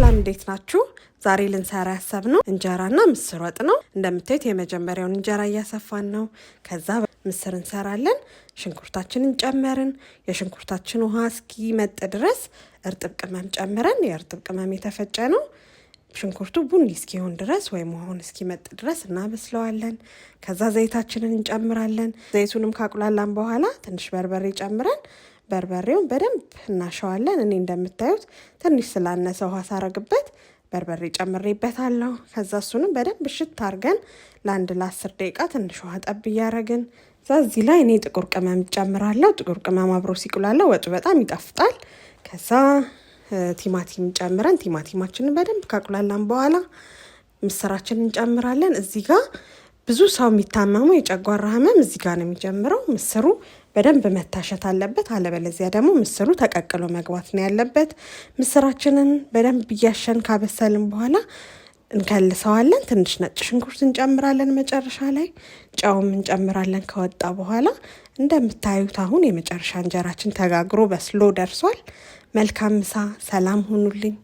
ሰላም፣ እንዴት ናችሁ? ዛሬ ልንሰራ ያሰብነው እንጀራና ምስር ወጥ ነው። እንደምታዩት የመጀመሪያውን እንጀራ እያሰፋን ነው። ከዛ ምስር እንሰራለን። ሽንኩርታችንን ጨመርን። የሽንኩርታችን ውሃ እስኪመጥ ድረስ እርጥብ ቅመም ጨምረን፣ የእርጥብ ቅመም የተፈጨ ነው። ሽንኩርቱ ቡኒ እስኪሆን ድረስ ወይም ውሃውን እስኪመጥ ድረስ እናበስለዋለን። ከዛ ዘይታችንን እንጨምራለን። ዘይቱንም ካቁላላን በኋላ ትንሽ በርበሬ ጨምረን በርበሬውን በደንብ እናሸዋለን። እኔ እንደምታዩት ትንሽ ስላነሰ ውሃ ሳረግበት በርበሬ ጨምሬበታለሁ። ከዛ እሱንም በደንብ እሽት አርገን ለአንድ ለ10 ደቂቃ ትንሽ ውሃ ጠብ እያረግን እዛ እዚህ ላይ እኔ ጥቁር ቅመም ጨምራለሁ። ጥቁር ቅመም አብሮ ሲቁላላ ወጡ በጣም ይጣፍጣል። ከዛ ቲማቲም ጨምረን ቲማቲማችንን በደንብ ካቁላላን በኋላ ምስራችንን እንጨምራለን። እዚህ ጋር ብዙ ሰው የሚታመመው የጨጓራ ህመም እዚህ ጋር ነው የሚጀምረው። ምስሩ በደንብ መታሸት አለበት። አለበለዚያ ደግሞ ምስሩ ተቀቅሎ መግባት ነው ያለበት። ምስራችንን በደንብ እያሸን ካበሰልን በኋላ እንከልሰዋለን። ትንሽ ነጭ ሽንኩርት እንጨምራለን። መጨረሻ ላይ ጨውም እንጨምራለን ከወጣ በኋላ። እንደምታዩት አሁን የመጨረሻ እንጀራችን ተጋግሮ በስሎ ደርሷል። መልካም ምሳ። ሰላም ሁኑልኝ።